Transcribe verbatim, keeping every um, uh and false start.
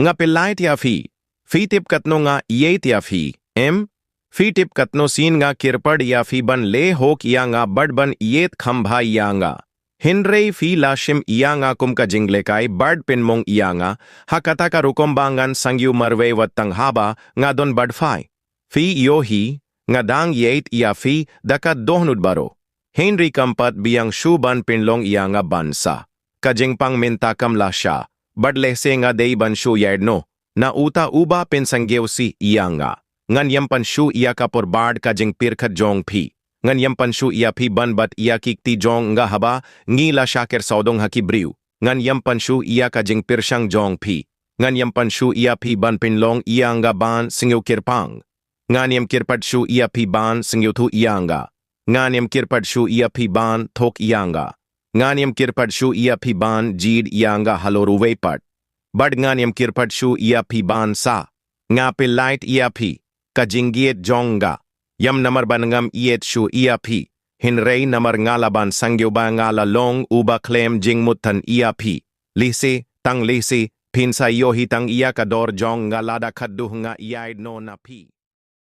Nga pyllait ïa phi. Phi tip katno nga ïeit ïa phi, em? Phi tip katno sien nga kyrpad ïa phi ban leh hok ïa nga bad ban ïeit kham bha ïa nga. Hynrei phi la shim ïa nga kum ka jinglehkai bad pynmong ïa nga ha kata ka rukom ba ngan sangiew marwei wat tang haba nga don bad phi. Phi ïohi, nga dang ïeit ïa phi da ka dohnud baroh. Hynrei kam pat biang shuh ban pynlong ïa nga ban sah. Ka jingpang mynta kam la shah, bad lehse nga dei ban shu ïaid noh na uta uba pynsangiew sih ïa nga. Ngan ïam pan shuh ïa ka por bad ka jingpyrkhat jong phi. Ngan ïam pan shuh ïa phi ban bat ïa ki kti jong nga haba ngi la shah kyrsawdong ha ki briew. Ngan ïam pan shuh ïa ka jingpyrshang jong phi. Ngan ïam pan shuh ïa phi ban pynlong ïa nga ban sngewkyrpang. Ngan ïam kyrpad shuh ïa phi ban sngewthuh ïa nga. Ngan ïam kyrpad shuh ïa phi ban thok ïa nga. Ngan ïam kyrpad shuh ïa phi ban jied ïa nga halor uwei pat. Bad ngan ïam kyrpad shuh ïa phi ban sah. Nga pyllait ïa phi, ka jingïeit jong nga. Ym namar ba ngam ïeit shuh ïa phi, hynrei namar nga la ban sangiew ba nga la long uba khlem jingmut than ïa phi. Lehse, tang lehse, phin sa ïohi tang ïa ka dor jong nga lada khatduh nga ïaid noh na phi.